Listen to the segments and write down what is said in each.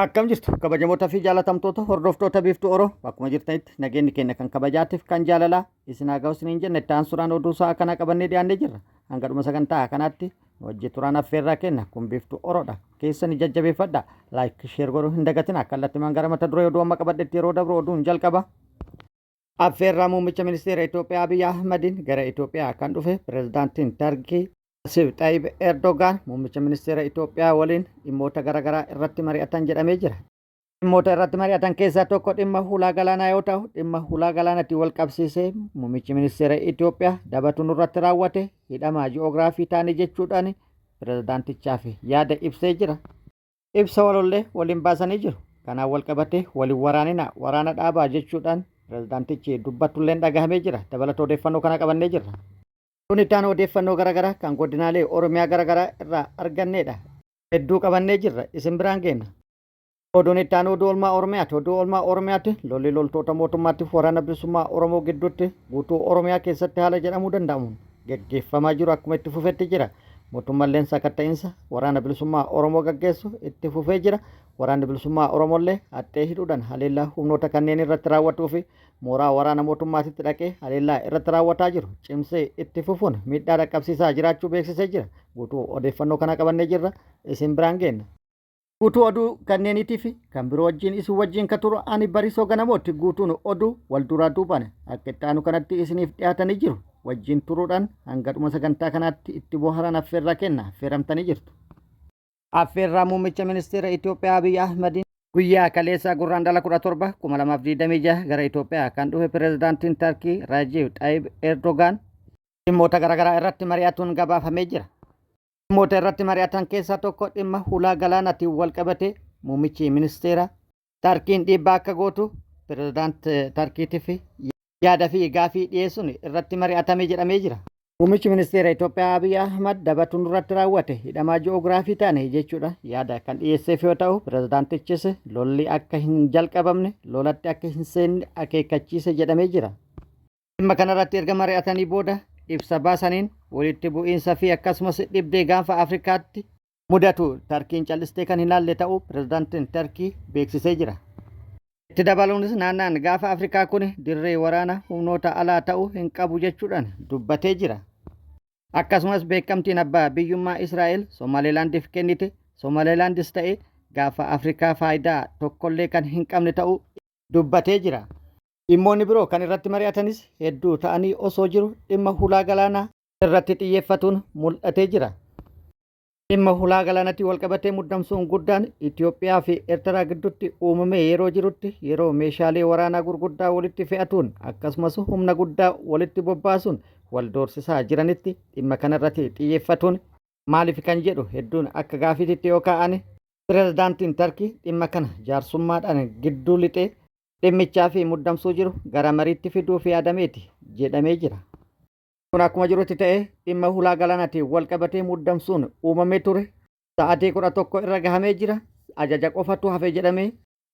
Akkam jirtu kabajamoota fi jaalatamtoota hordoftoota Biiftuu Oro, bakkuma jirtanitti nageenyi keenya kan kabajaatiif kan jaalalaa isin haa ga'u isiniin jenne. Itti aansuudhaan oduu sa'a kanaa qabannee dhiyaannee jirra. Hanga dhuma sagantaa kanaatti nu wajjin turaan affeerraa kenna. Kun Biiftuu Oroodha. Keessani jajjabeeffadha. Like, share godhuu hin dagatina. Kallattimaan gara mata duree oduu amma qabadhetti yeroo dabru oduun jalqaba. Affeerraa muummicha ministeera Itoophiyaa Abiy Ahmadiin gara Itoophiyaa kan dhufe pirezidaantiin Tarkii Rasiib Xaayib Erdogaan muummicha ministeera Itoophiyaa waliin dhimmoota garaagaraa irratti mari'atan jedhamee jira. Dhimmoota irratti mari'atan keessaa tokko dhimma hulaa galaanaa yoo ta'u, dhimma hulaa galaanatti wal qabsiisee muummichi ministeera Itoophiyaa dabatu nurratti raawwate, hidhamaa ji'oogiraafii taane jechuudhaan pirezidaantichaaf yaada ibsee jira. Ibsa walollee waliin baasanii jiru. Kanaan wal qabatee waliin waraanina, waraana dhaabaa jechuudhaan pirezidaantichi dubbatulleen dhagahamee jira. Dabalata odeeffannoo kana qabannee jirra. Kun itti aanu odeeffannoo garaagaraa kan godinaalee Oromiyaa garaagaraa irraa arganneedha. Hedduu qabannee jirra. Isin biraan geenna. Oduun itti aanu oduu oolmaa Oromiyaati. Oduu oolmaa Oromiyaatti lolli loltoota mootummaatiif waraana bilisummaa Oromoo gidduutti guutuu Oromiyaa keessatti haala jedhamuu danda'amuun gaggeeffamaa jiru akkuma itti fufetti jira. Mootummalleen sakatta'insa waraana bilisummaa Oromoo gaggeessu itti fufee jira. Waraanni bilisummaa Oromoollee haxxee hidhuudhaan haleellaa humnoota kanneen irratti raawwatuu fi mooraa waraana mootummaatitti dhaqee haleellaa irratti raawwataa jiru cimsee itti fufuun miidhaa dhaqqabsiisaa jiraachuu beeksisee jira. Guutuu odeeffannoo kana qabannee jirra. Isin biraan geenna. Guutuu oduu kanneeniitii fi kan biroo wajjin isin wajjin ka turu ani Bariisoo Ganamooti. Guutuun oduu wal duraa duubaan akka itti aanu kanatti isiniif dhiyaatanii jiru. Wajjin turuudhaan hanga dhuma sagantaa kanaatti itti boharan affeerraa kenna. Affeeramtanii jirtu. Affeerraa Muummicha Ministeera Itoophiyaa Abiy Ahmadiin guyyaa kaleessaa Gurraandhala 17, 2026 gara Itoophiyaa kan dhufe Pireezidaantiin Tarkii Rajiv Xayib Erdogaan dhimmoota garaagaraa irratti mari'atuun gabaafamee jira. Dhimmoota irratti mari'atan keessaa tokko dhimma hulaa galaanaatiin wal qabatee muummichi ministeera Tarkiin dhiibbaa akka gootu pireezidaant Tarkiitiif yaada fi gaafii dhiyeessuun irratti mari'atame jedhamee jira. Muummichi ministeera Itoophiyaa Abiy Ahmad dabatu nurratti raawwate, hidhamaa ji'oogiraafii taane jechuudha yaada kan dhiyeesseef yoo ta'u, pireezidaantichis lolli akka hin jalqabamne, lolatti akka hin seenne akeekkachiise jedhamee jira. Dhimma kanarratti erga mari'atanii booda ibsa baasaniin walitti bu'iinsa fi akkasumas dhibdee gaanfa Afrikaatti mudatu Tarkiin callistee kan hin laalle ta'uu pirezidaantiin Tarkii beeksisee jira. Itti dabaluunis naannaan gaafa Afrikaa kun dirree waraana humnoota alaa ta'uu hin qabu jechuudhaan dubbatee jira. Akkasumas beekamtiin abbaa biyyummaa Israa'el Somaalilaandiif kennite Somaalilaandis ta'e gaafa Afrikaa faayidaa tokkollee kan hin qabne ta'uu dubbatee jira. Dhimmoonni biroo kan irratti mari'atanis hedduu ta'anii osoo jiru dhimma hulaa galaanaa irratti xiyyeeffatuun mul'atee jira. Dhimma hulaa galaanatti walqabatee muddamsuun guddaan Itoophiyaa fi Eertiraa gidduutti uumamee yeroo jirutti, yeroo meeshaalee waraanaa gurguddaa walitti fe'atuun akkasumas humna guddaa walitti bobbaasuun wal doorsisaa jiranitti dhimma kanarratti xiyyeeffatuun maaliif kan jedhu hedduun akka gaafiititti yoo kaa'an, pirezidaantiin Tarkii dhimma kana jaarsummaadhaan gidduu lixee dhimmichaa fi muddamsuu jiru gara mariitti fiduuf yaadameeti jedhamee jira. Kun akkuma jirutti ta'ee dhimma hulaa galaanaatiin wal qabatee muddamsuun uumamee ture sa'aatii 11 irra gahamee jira. Ajaja qofatu hafe jedhamee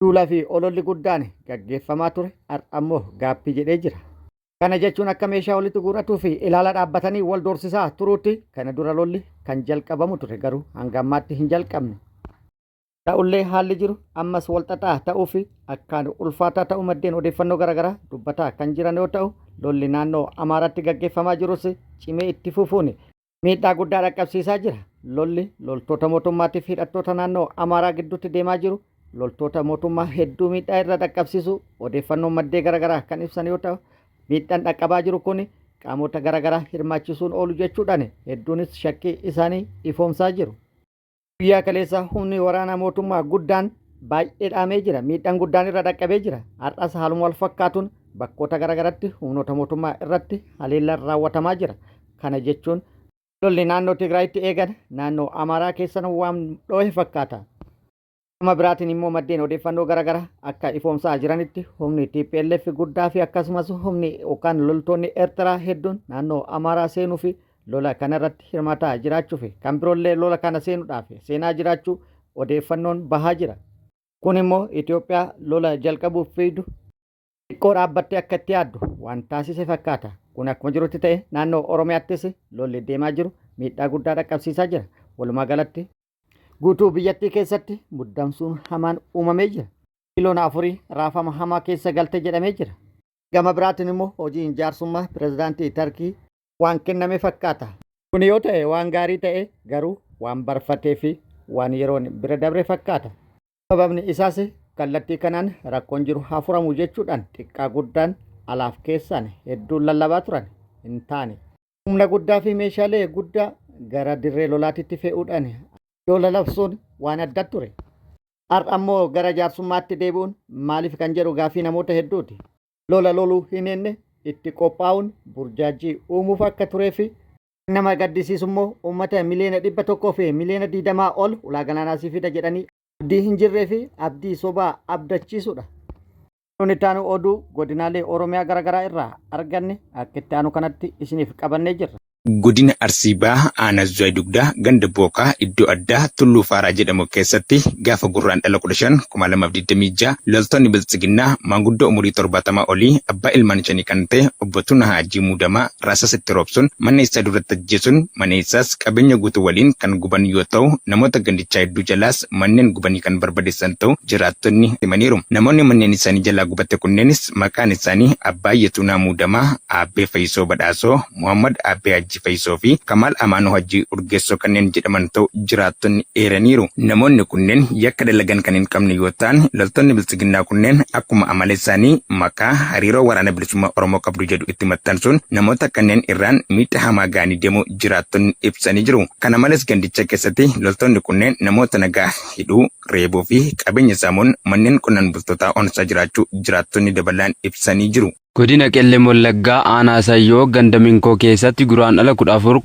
duulaa fi ololli guddaan gaggeeffamaa ture har'a ammoo gaappii jedhee jira. Kana jechuun akka meeshaa walitti guurratuu fi ilaala dhaabbatanii wal doorsisaa turuutti kana dura lolli kan jalqabamu ture, garuu hanga ammaatti hin jalqabne. Ta'ullee haalli jiru ammas walxaxaa ta'uu fi akkaan ulfaataa ta'uu maddeen odeeffannoo garaagaraa dubbataa kan jiran yoo ta'u, lolli naannoo Amaaraatti gaggeeffamaa jirus cimee itti fufuun miidhaa guddaa dhaqqabsiisaa jira. Lolli loltoota mootummaatiif hidhattoota naannoo Amaaraa gidduutti deemaa jiru loltoota mootummaa hedduu miidhaa irra dhaqqabsiisuu odeeffannoon maddee garaagaraa kan ibsan yoo ta'u, miidhaan dhaqqabaa jiru kun qaamota garaagaraa hirmaachisuun oolu jechuudhaan hedduunis shakkii isaanii ifoomsaa jiru. Guyyaa kaleessa humni waraanaa mootummaa guddaan baay'ee dhaamee jira. Miidhaan guddaan irra dhaqqabee jira. Har'as haaluma wal fakkaatuun bakkoota garaagaratti humnoota mootummaa irratti haleellaan raawwatamaa jira. Kana jechuun lolli naannoo Tigraayitti eegan naannoo Amaaraa keessan waan dhoohe fakkaata. Gama biraatiin immoo maddeen odeeffannoo garaagaraa akka ifoomsaa jiranitti humni TPLF guddaa fi akkasumas humni yookaan loltoonni Eertiraa hedduun naannoo Amaaraa seenuu fi lola kanarratti hirmaataa jiraachuu fi kan biroollee lola kana seenuudhaaf seenaa jiraachuu odeeffannoon bahaa jira. Kun immoo Itoophiyaa lola jalqabuuf fiigdu xiqqoo dhaabbattee akka itti yaaddu waan taasise fakkaata. Kun akkuma jirutti ta'e naannoo Oromiyaattis lolli deemaa jiru miidhaa guddaa dhaqqabsiisaa jira. Walumaa galatti Guutuu biyyattii keessatti muddamsuun hamaan uumamee jira. Kiiloon afurii raafama hamaa keessa galte jedhamee jira. Gama biraatiin immoo hojiin jaarsummaa pirezidaantii Tarkii waan kenname fakkaata. Kun yoo ta'e waan gaarii ta'e garuu waan barfatee fi waan yeroon bira dabre fakkaata. Sababni isaas kallattii kanaan rakkoon jiru haa furamu jechuudhaan xiqqaa guddaan alaaf keessaan hedduun lallabaa turan hin taane. Humna guddaa fi meeshaalee guddaa gara dirree lolaatitti fe'uudhaan lola labsuun waan adda ture. Har'a ammoo gara jaarsummaatti deebi'uun maaliif kan jedhu gaaffii namoota hedduuti. Lola loluu hin enne itti qophaa'uun burjaajii uumuuf akka turee fi nama gaddisiisu immoo uummata miliyoona 100 fi miliyoona 20 ol ulaa galaanaa sii fida jedhanii abdii hin jirree fi abdii sobaa abdachiisudha. Kun itti aanu oduu godinaalee Oromiyaa garaagaraa irraa arganne akka itti aanu kanatti isiniif qabannee jirra. Godina Arsii Bahaa Aanaa Zuwaay Dugdaa ganda Bookaa iddoo addaa Tulluu Faaraa jedhamu keessatti gaafa Gurraandhala 15, 2026 loltoonni Biltsiginnaa maanguddoo umurii 70 olii abbaa ilmaan shanii kan ta'e obbo Tunaa Haajii Muudamaa rasaasa itti roobsuun mana isaa duratti ajjeesuun mana isaas qabeenya guutuu waliin kan guban yoo ta'u namoota gandichaa hedduu jalaas manneen gubanii kan barbadeessan ta'uu jiraattonni himaniiru. Namoonni manneen isaanii jalaa gubate kunneenis maqaan isaanii Abbaayye Tunaa Muudamaa, Aabbee Fayyisoo Badhaasoo, Muhammad Aabbee Hajji Fayyisoo fi Kamaal Amaanoo Hajjii Urgeessoo kanneen jedhaman ta'uu jiraattonni eeraniiru. Namoonni kunneen yakka dalagan kan hin qabne yoo ta'an, loltoonni Biltsiginnaa kunneen akkuma amala isaanii maqaa hariiroo Waraana Bilisummaa Oromoo qabdu jedhu itti maxxansuun namoota kanneen irraan miidhaa hamaa ga'anii deemuu jiraattonni ibsanii jiru. Kana malees gandicha keessatti loltoonni kunneen namoota nagaa hidhuu, reebuu fi qabeenya saamuun manneen qonnaan bultootaa onsaa jiraachuu jiraattonni dabalaan ibsanii jiru. Godina Qellem Wallaggaa Aanaa Sayyoo ganda Minkoo keessatti Guraandhala 14,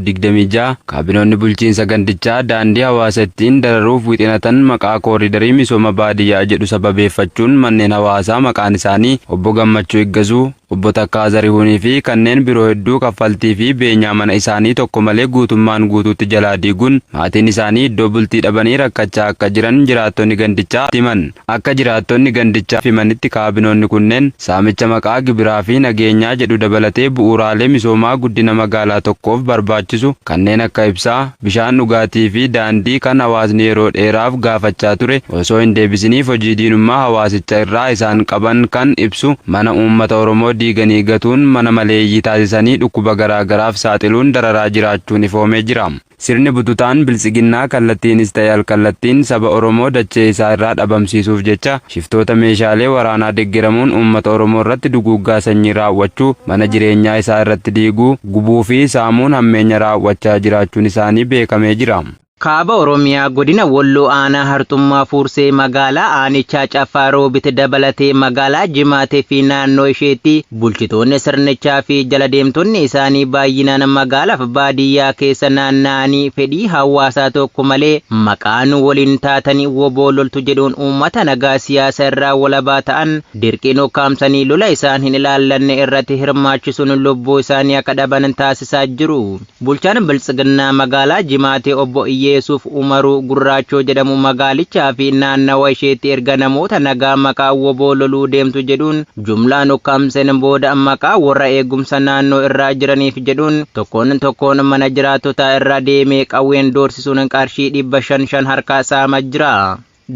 2026 kaabinoonni bulchiinsa gandichaa daandii hawaasa ittiin dararuuf wixinatan maqaa kooriidarii misooma baadiyyaa jedhu sababeeffachuun manneen hawaasaa maqaan isaanii Obbo Gammachuu Iggasuu, Obbo Takkaa Zarihuunii fi kanneen biroo hedduu kaffaltii fi beenyaa mana isaanii tokko malee guutummaan guutuutti jalaa diiguun maatiin isaanii iddoo bultii dhabanii rakkachaa akka jiran jiraattonni gandichaa himan. Akka jiraattonni gandichaa himanitti kaabinoonni kunneen saamicha maqaa gibiraa fi nageenyaa jedhu dabalatee bu'uuraalee misoomaa guddina magaalaa tokkoof barbaachisu kanneen akka ibsaa, bishaan dhugaatii fi daandii kan hawaasni yeroo dheeraaf gaafachaa ture osoo hin deebisiniif hojii diinummaa hawaasicha irraa isaan qaban kan ibsu mana uummata Oromoo diiganii gatuun mana maleeyyii taasisanii dhukkuba garaa garaaf saaxiluun dararaa jiraachuun ifoomee jira. Sirni bututaan Biltsiginnaa kallattiinis ta'e alkallattiin saba Oromoo dachee isaa irraa dhabamsiisuuf jecha shiftoota meeshaalee waraanaa deggeramuun uummata Oromoo irratti duguuggaa sanyii raawwachuu, mana jireenyaa isaa irratti diiguu, gubuu fi saamuun hammeenya raawwachaa jiraachuun isaanii beekamee jira. Kaaba Oromiyaa Godina Wolloo Aanaa Harxummaa Fuursee magaalaa aanichaa Caffaa Roobit dabalatee magaalaa Jimaatee fi naannoo isheetti bulchitoonni sirnichaa fi jala deemtonni isaanii baay'inaan magaalaaf baadiyyaa keessa naanna'anii fedhii hawaasaa tokko malee maqaa nu waliin taatanii wbo loltu jedhuun uummata nagaa siyaasa irraa walabaa ta'an dirqiin ukkaamsanii lola isaan hin ilaallanne irratti hirmaachisuun lubbuu isaanii akka dhaban taasisaa jiru. Bulchaan Biltsiginnaa magaalaa Jimaatee Obbo Iyyeesuuf Umaruu Gurraachoo jedhamu magaalichaa fi naannawa isheetti erga namoota nagaa maqaa wbo loluu deemtu jedhuun jumlaan ukkaamseen booda maqaa warra eegumsa naannoo irraa jiraniif jedhuun tokkoon tokkoon mana jiraattotaa irra deemee qawween doorsisuun qarshii 500 5 harkaa saama jira.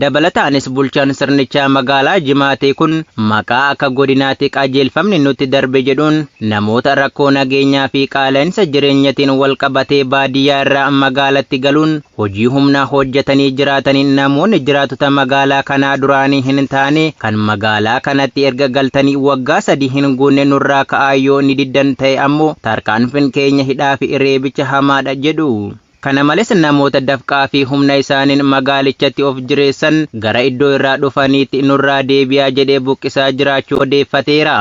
Dabalataanis bulchaan sirnichaa magaalaa Jimaatee kun maqaa akka godinaatti qajeelfamni nutti darbe jedhuun namoota rakkoo nageenyaa fi qaala'insa jireenyatiin wal qabatee baadiyyaa irraa magaalatti galuun hojii humnaa hojjetanii jiraataniin namoonni jiraattota magaalaa kanaa duraanii hin taane kan magaalaa kanatti erga galtanii waggaa 3 hin guunne nurraa ka'aa yoo ni diddan ta'e ammoo tarkaanfin keenya hidhaa fi reebicha hamaadha jedhu. Kana malees namoota dafqaa fi humna isaaniin magaalichatti of jireessan gara iddoo irraa dhufaniitti nurraa deebi'aa jedhee buqqisaa jiraachuu odeeffateera.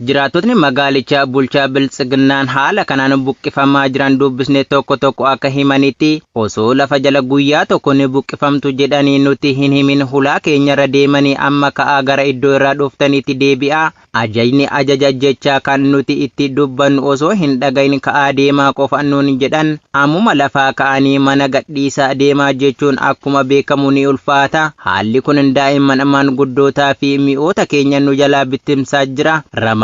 Jiraattotni magaalichaa bulchaa Biltsiginnaan haala kanaan buqqifamaa jiran dubbisne tokko tokko akka himanitti osoo lafa jala guyyaa tokko ni buqqifamtu jedhanii nutti hin himin hulaa keenyarra deemanii amma ka'aa gara iddoo irraa dhuftaniitti deebi'aa Ajajni ajaja jechaa kan nuti itti dubbannu osoo hin dhagayin ka'aa deemaa qofa nuun jedhan. Ammuma lafaa ka'anii mana gadhiisaa deemaa jechuun akkuma beekamu ni ulfaata. Haalli kun daa'imman, maanguddootaa fi mi'oota keenya nu jalaa bittimsaa jira.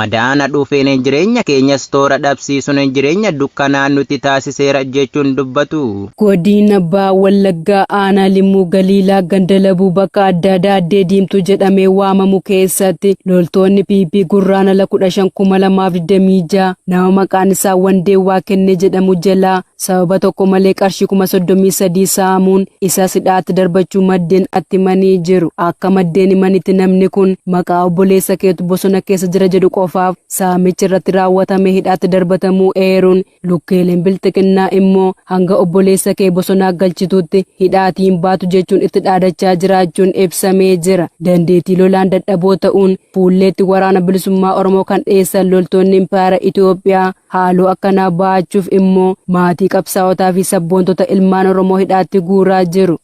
Ramadaana dhufeen jireenya keenyas toora dhabsiisuun jireenya dukkanaa nutti taasiseera jechuun dubbatu. Godina Baha Wallaggaa Aanaa Limmuu Galiilaa ganda Labuu bakka addaa Daaddee Diimtuu jedhamee waamamu keessatti loltoonni PP Gurraandhala 15,2026 nama maqaan isaa Wandeewwaa Kennee jedhamu jalaa sababa tokko malee qarshii 33,000 saamuun isas hidhaatti darbachuu maddeen atti himanii jiru. Akka maddeen himanitti namni kun maqaa obboleessa keetu bosona keessa jira jedhu qofaaf saamichi irratti raawwatamee hidhaatti darbatamuu eeruun lukkeeleen bilxiqinnaa immoo hanga obboleessa kee bosonaa galchituutti hidhaatii hin baatu jechuun itti dhaadachaa jiraachuun ibsamee jira. Dandeettii lolaan dadhaboo ta'uun fuulleetti waraana bilisummaa Oromoo kan dhiyeessan loltoonni impaayera Itoophiyaa haaloo akkanaa ba'achuuf immoo maatii qabsaa'otaa fi sabboontota ilmaan Oromoo hidhaatti guuraa jiru.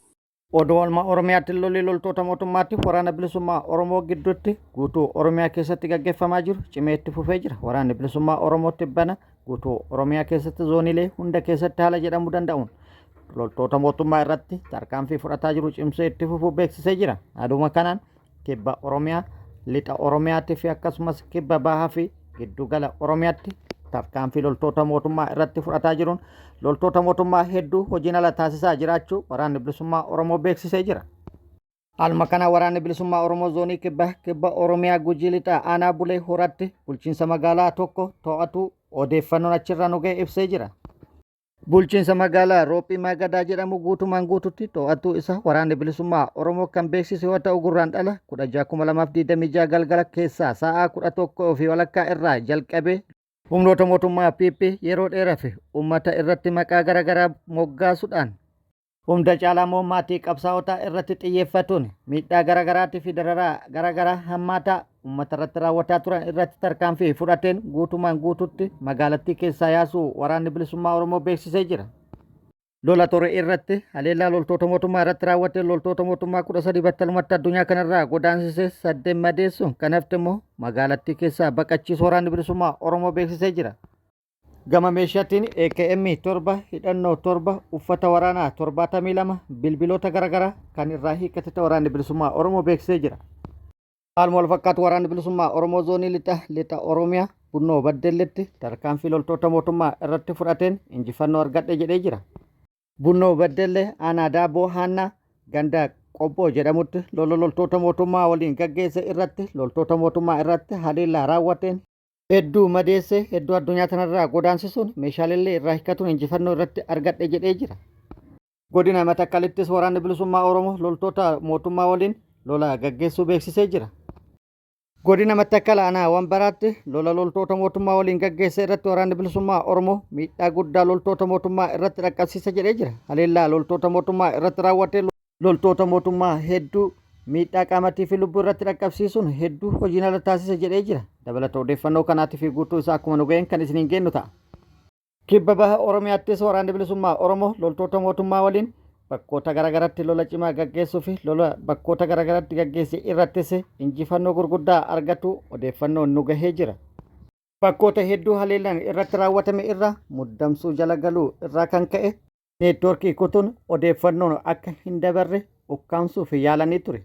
Oduu oolmaa Oromiyaatti lolli loltoota mootummaatti waraana bilisummaa Oromoo gidduutti guutuu Oromiyaa keessatti gaggeeffamaa jiru cimee itti fufee jira. Waraanni bilisummaa Oromoo tibbana guutuu Oromiyaa keessatti zooniilee hunda keessatti haala jedhamuu danda'uun loltoota mootummaa irratti tarkaanfii fudhataa jiru cimsee itti fufuu beeksisee jira. Haaluma kanaan kibba Oromiyaa, lixa Oromiyaatti fi akkasumas kibba bahaa fi giddugala Oromiyaatti tarkaanfii loltoota mootummaa irratti fudhataa jiruun loltoota mootummaa hedduu hojiin ala taasisaa jiraachuu waraanni bilisummaa Oromoo beeksisee jira. Haaluma kana waraanni bilisummaa Oromoo zoonii kibba kibba Oromiyaa Gujii lixaa aanaa Bulee Horaatti bulchiinsa magaalaa tokko to'atu odeeffannoon achirraa nu ga'e ibsee jira. Bulchiinsa magaalaa Roophii Maagadaa jedhamu guutumaan guututti to'atuu isaa waraanni bilisummaa Oromoo kan beeksise yoo ta'u Gurraandhala 16,2026 galgala keessaa sa'aa 11 fi walakkaa irraa jalqabee humnoota mootummaa PP yeroo dheeraaf uummata irratti maqaa garaagaraa moggaasuudhaan Hunda caalaa immoo maatii qabsaa'otaa irratti xiyyeeffatuun miidhaa garaagaraatii fi dararaa garaagaraa hammaataa uummata irratti raawwataa turan irratti tarkaanfii fudhateen guutumaan guututti magaalattii keessaa yaasuu waraanni bilisummaa Oromoo beeksisee jira. Lola ture irratti haleellaa loltoota mootummaa irratti raawwateen loltoota mootummaa 13 battalumatti addunyaa kanarraa godaansisee 8 madeessuun kan hafte immoo magaalattii keessaa baqachiisuu waraanni bilisummaa Oromoo beeksisee jira. Gama meeshaatiin AKM 7, hidhannoo 7, uffata waraanaa 72, bilbiloota garaagaraa kan irraa hiikkate ta'uu waraanni bilisummaa Oromoo beeksisee jira. Haaluma wal fakkaatu waraanni bilisummaa Oromoo zoonii lixa lixa Oromiyaa Bunnoo Baddelletti tarkaanfii loltoota mootummaa irratti fudhateen injifannoo argadhe jedhee jira. Bunnoo Beddellee aanaa Daabboo Haannaa ganda Qobboo jedhamutti lola loltoota mootummaa waliin gaggeesse irratti loltoota mootummaa irratti haleellaa raawwateen hedduu madeessee hedduu addunyaa tanarraa godaansisuun meeshaaleellee irraa hiikkatuun injifannoo irratti argadhe jedhee jira. Godina Matakkalittis waraanni bilisummaa Oromoo loltoota mootummaa waliin lola gaggeessuu beeksisee jira. Godina Matakkal aanaa Wanbaraatti lola loltoota mootummaa waliin gaggeesse irratti waraanni bilisummaa Oromoo miidhaa guddaa loltoota mootummaa irratti dhaqqabsiise jedhee jira. Haleellaa loltoota mootummaa irratti raawwatee loltoota mootummaa hedduu miidhaa qaamatii fi lubbuu irratti dhaqqabsiisuun hedduu hojiin ala taasise jedhee jira. Dabalata odeeffannoo kanaatii fi guutuu isaa akkuma nu ga'een kan isiniin geennu ta'a. Kibba baha Oromiyaattis waraanni bilisummaa Oromoo loltoota mootummaa waliin bakkoota garaagaratti lola cimaa gaggeessuu fi lola bakkoota garaagaratti gaggeesse irrattis injifannoo gurguddaa argatu odeeffannoon nu gahee jira. Bakkoota hedduu haleellaan irratti raawwatame irraa muddamsuu jala galuu irraa kan ka'e neetwoorkii kutuun odeeffannoon akka hin dabarre ukkaamsuuf yaalanii ture.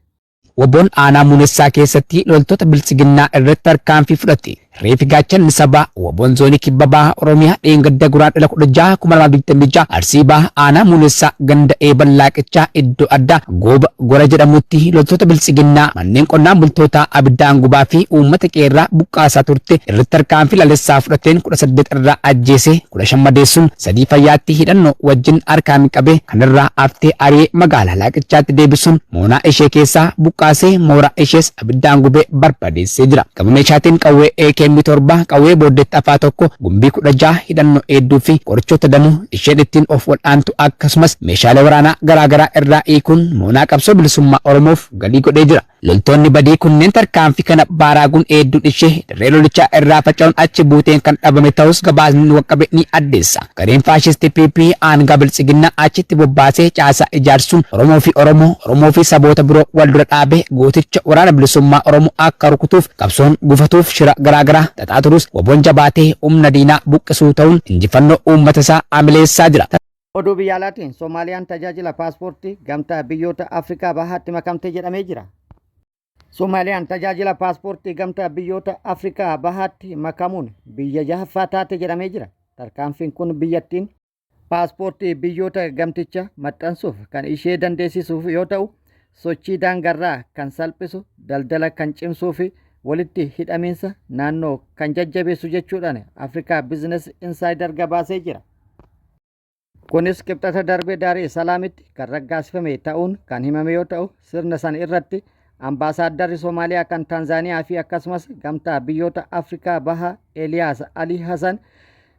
Wbon aanaa Muunessaa keessatti loltoota Biltsiginnaa irratti tarkaanfii fudhate. Reefi Gaachanni Sabaa wbon Zoonii Kibba Baha Oromiyaa dheengadda Guraandhala 16, 2026 Arsii Baha aanaa Muunessaa ganda Eeban Laaqichaa iddoo addaa Gooba Gora jedhamutti loltoota Biltsiginnaa manneen qonnaan bultootaa abiddaan gubaa fi uummata qe'eerraa buqqaasaa turte irratti tarkaanfii lalessaa fudhateen 18 irraa ajjeesee 15 madeessuun 3 fayyaatti hidhannoo wajjin harkaan qabee kan irraa haftee ari'ee magaalaa Laaqichaatti deebisuun moonaa ishee keessaa buqqaasee mooraa ishees abiddaan gubee barbadeessee jira. Gama meeshaatiin qawwee AKM 7, qawwee booddeetti afaa 1, gumbii 16, hidhannoo heedduu fi qorichoota danuu isheen ittiin of wal'aantu akkasumas meeshaalee waraanaa garaa garaa irraa hiikuun moonaa qabsoo bilisummaa Oromoof galii godhee jira. Loltoonni badii kunneen tarkaanfii kana baaraaguun eedduun ishee dirree lolichaa irraa faca'uun achi buuteen kan dhabame ta'uus gabaasni nu qaqqabe ni addeessa. Gareen faashistii PP aangaa Biltsiginnaa achitti bobbaasee caasaa ijaarsuun Oromoo fi Oromoo, Oromoo fi saboota biroo wal dura dhaabee gooticha Waraana Bilisummaa Oromoo akka rukutuuf qabsoon gufatuuf shira garaa garaa xaxaa turus WBOn jabaatee humna diinaa buqqisuu ta'uun injifannoo uummata isaa amileessaa jira. Oduu biyya alaatiin Somaaliyaan tajaajila paaspoortii gamtaa biyyoota Afrikaa bahaatti makamte jedhamee jira. Somaaliyaan tajaajila paaspoortii gamtaa biyyoota Afrikaa bahaatti makamuun biyya jahaffaa taate jedhamee jira. Tarkaanfiin kun biyyattiin paaspoortii biyyoota gamticha maxxansuuf kan ishee dandeessisuuf yoo ta'u, sochii daangarraa kan salphisu, daldala kan cimsuu fi walitti hidhamiinsa naannoo kan jajjabeessu jechuudhaan Afrikaa Business Insider gabaasee jira. Kunis Kibxata darbe Daaree Salaamitti kan raggaasifame ta'uun kan himame yoo ta'u, sirna san irratti ambaasaaddarri Somaaliyaa kan Taanzaaniyaa fi akkasumas gamtaa biyyoota Afrikaa Bahaa Eeliyaas Ali Hasan,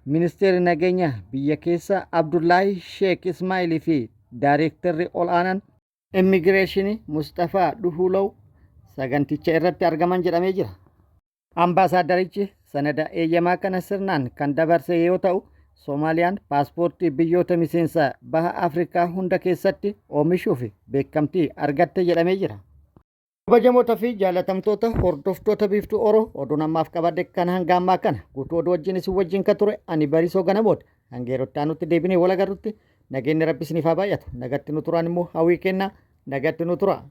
ministeerri nageenya biyya keessaa Abdullaahi Sheek Ismaa'ilii fi daayireektarri ol'aanaan immigireeshinii Mustafaa Dhuhulow saganticha irratti argaman jedhamee jira. Ambaasaaddarichi sanada eeyyamaa kana sirnaan kan dabarse yoo ta'u, Soomaaliyaan paaspoortii biyyoota miseensa baha Afrikaa hunda keessatti oomishuuf beekamtii argatte jedhamee jira. Kabajamoota fi jaalatamtoota hordoftoota Biiftuu Oro, oduun ammaaf qabadhe kan hanga ammaa kana. Guutuu oduu wajjin isin wajjin kan ture ani Bariisoo Ganamoota. Hanga yeroo itti aanutti deebinee wal agarrutti nageenyi Rabbi isiniif haa baay'atu. Nagatti nu turaan immoo hawwii kennaa, nagatti nu tura.